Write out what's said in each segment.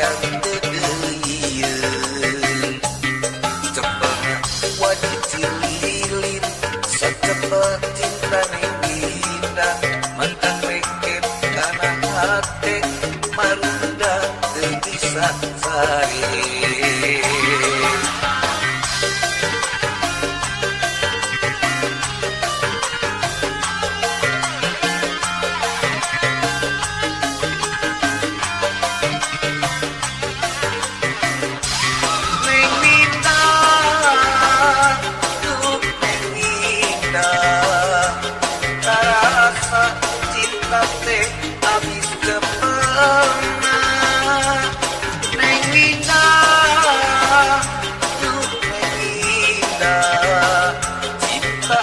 Hayang deudeuieun. Cepelna wajib cililin, sacepel cinta Neng Winda, mantan lengket kana hate, marunda teu bisa sare. Neng Winda, duh Neng Winda, karasa cinta teh abis cepelna. Neng Winda, duh Neng Winda, cinta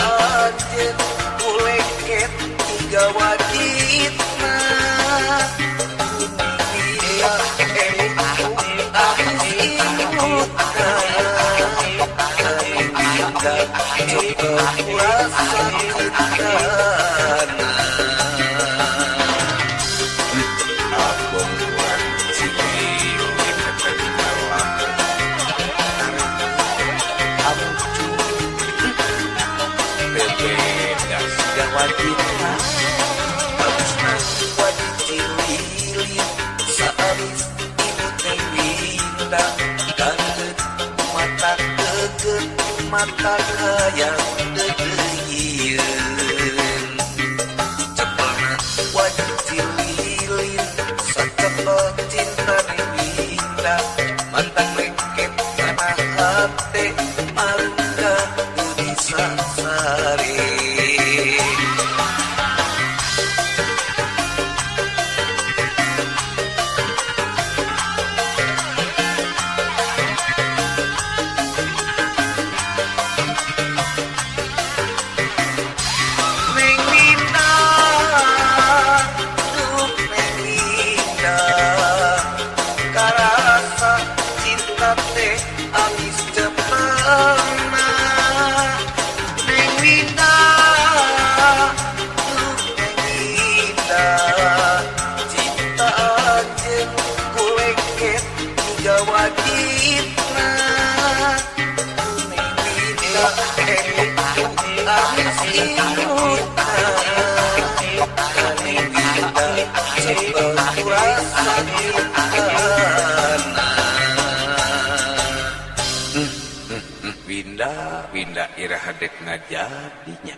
anjeun ku lengket jiga wajibna. Neng Winda abis imutna. Neng Winda cepet rasa cintana. Abong kurang cililin eta malah amucu teu beda siga wajibna. Bagusna wajib cililin, saabis imut Neng Winda, kankeut mata keukeuh, mata hayang deudeuieun. Cepelna wajib cililin, sacepel cinta Neng Winda, mantan lengket kana hate, marunda teu bisa sare. Neng Winda, duh Neng Winda, karasa cinta teh abis cepelna. Neng Winda, duh Neng Winda, cinta anjeun ku lengket jiga wajibna. Neng Winda abis imutna. Neng Winda cepet rasa cintana. Winda, Winda, iraha dek ngajadinya?